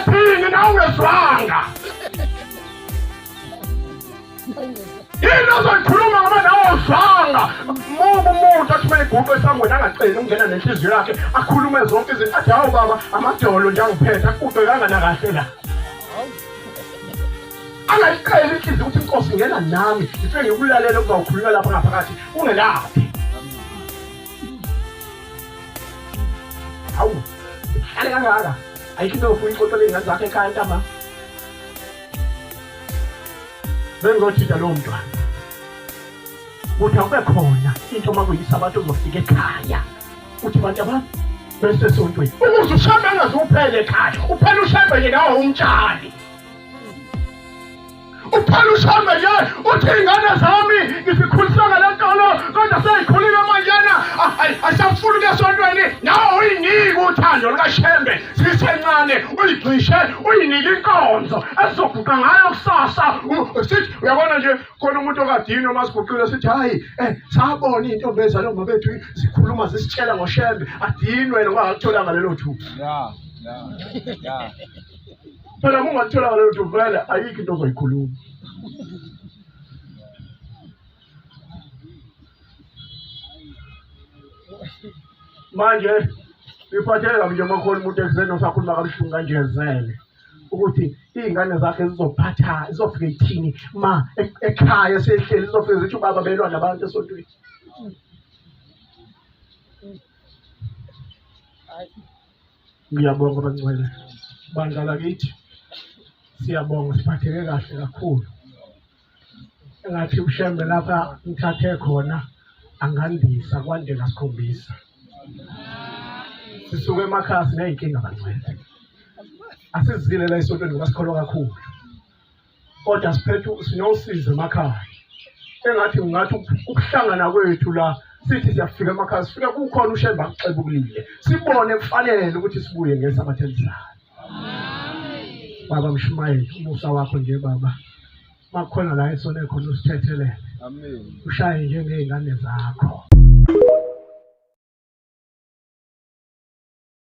Ungadingi na ungezwanga. Yini ozoyikhuluma ngoba nawe uzwanga? Mubi umuntu athi uma eguqa esangweni angaceli ukungena nenhliziyo yakhe akhulume zonke izinto athi hawu baba amadolo nje angiphethe akuqekanga nakahle la. Angayiceli inhliziyo ukuthi inkosi ngena nami ngifike ngikulalela okuzawukhulunywa lapha ngaphakathi ungelaphi. Hawu, hlale kangaka. Ayikho into ofuna uyixoxele iy'ngane zakho ekhaya ntambama. Bengizothinta lowo mntwana ukuthi akube khona into uma kuyisabatha uzofika ekhaya uthi bantu abami besesontweni ukuze ushembe angaze uphele ekhaya uphele ushembe nje nawe umtshali uphela ushembe nje uthi iy'ngane zami ngizikhulisa ngale nkolo kodwa seyikhulile manjena asafuni ukuya esontweni nawe uyinike uthando lukashembe zisencane uyigxishe uyinike inkonzo esizoguqa ngayo kusasa sithi uyabona nje khona umuntu okadini uma siguqile sithi hhayi um sabona iy'ntombi ezalo mabethu zikhuluma zisitshela ngoshembe adinwe noma akutholanga lelo thuba phela uma ungatholanga lelo thuba vele ayikho into ozoyikhuluma. Manje ngiphatheka kabi nje uma khona umuntu ekuseni osakhuluma kabuhlungu kanje ezele ukuthi iy'ngane zakhe zizophatha zizofike ithini ma ekhaya sehleli zizofike zithi ubaba belwa nabantu esontweni. Ngiyabonga bangcwele bandla lakithi, siyabonga siphatheke kahle kakhulu. Engathi uShembe lapha ngithathe khona angandisa kwande kasikhombisa. Sisuke emakhaya siney'nkinga bangcwele, asizile la esontweni ngoba sikholwa kakhulu, kodwa siphethe sinosizi emakhaya. Engathi ngathi ukuhlangana kwethu la sithi siyafika emakhaya sifike kukhona uShembe akuxebukulile, sibone kufanele ukuthi sibuye ngesabatha elizayo. Baba Mshumayeli, umusa wakho nje baba, makukhona la esone khona usithethelele. Amen. Ushaye njengey'ngane zakho.